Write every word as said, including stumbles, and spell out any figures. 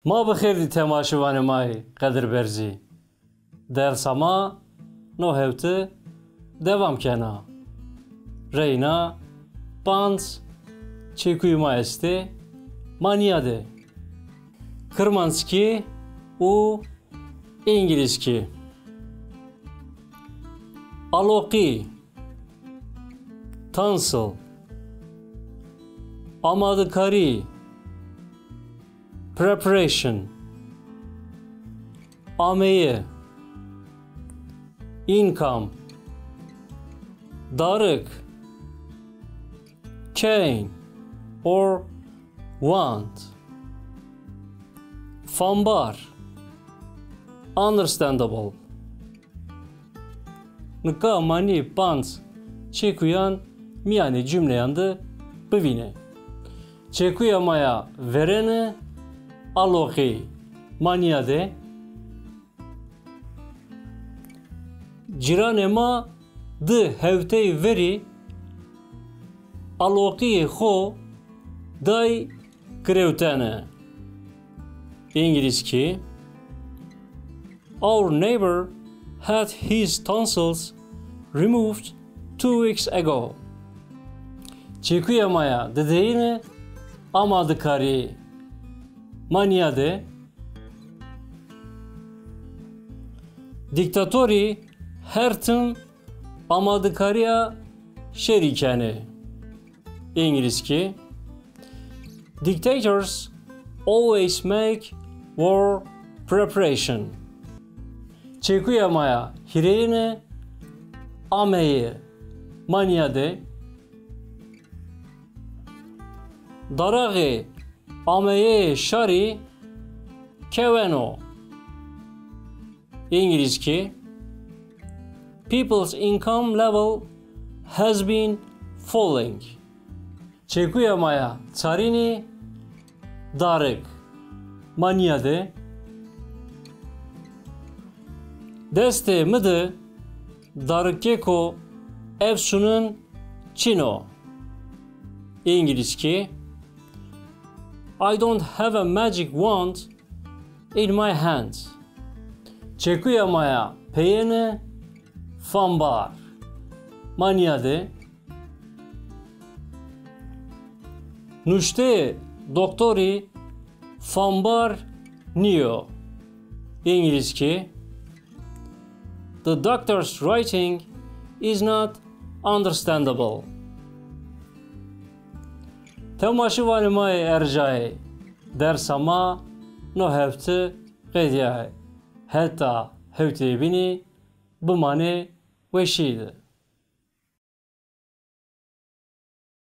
Ma bi xêr dî temaşevanê ma yê qedirberzî. Dersa ma no hewte dewam kena. Reyna panc çekuyê ma estê, ma nîyadê. Kirmanckî û îngilizkî. Aloqî, tonsil, amadikarî, preparation, ameye, income, darik, cane or want, fambar, understandable. Nika ma nî panc çekuyan mîyanê cumleyan de bivînê. Çekuya ma ya verêne, aloqî, ma nîyadê. Cîranê ma di hewteyê verî aloqîyê xo day girewtene. Îngilizkî. Our neighbor had his tonsils removed two weeks ago. Çekuya ma ya dideyine amadikarî, ma nîyadê. Dîktatorî her tim amadikarîya şerî kenê. Îngilizkî. Dictators always make war preparation. Çekuya ma ya hîrêyine ameyê, ma nîyadê. Daraxê ameyeyê şarî keweno. Îngilizkî. People's income level has been falling. Çekuya ma ya çarînî darik, ma nîyadê. Destê mi de darikêko efsunin çin o. Îngilizkî. I don't have a magic wand in my hands. Çekuya ma ya peyêne fambar, ma nîyadê. Nuşteyê doktorî fambar nîyo. Îngilizkî. The doctor's writing is not understandable. Temaşevanê ma yê erjayê, dersa ma no hefte qedîyayê. Heta hewteyê bînî bimanê weşî de.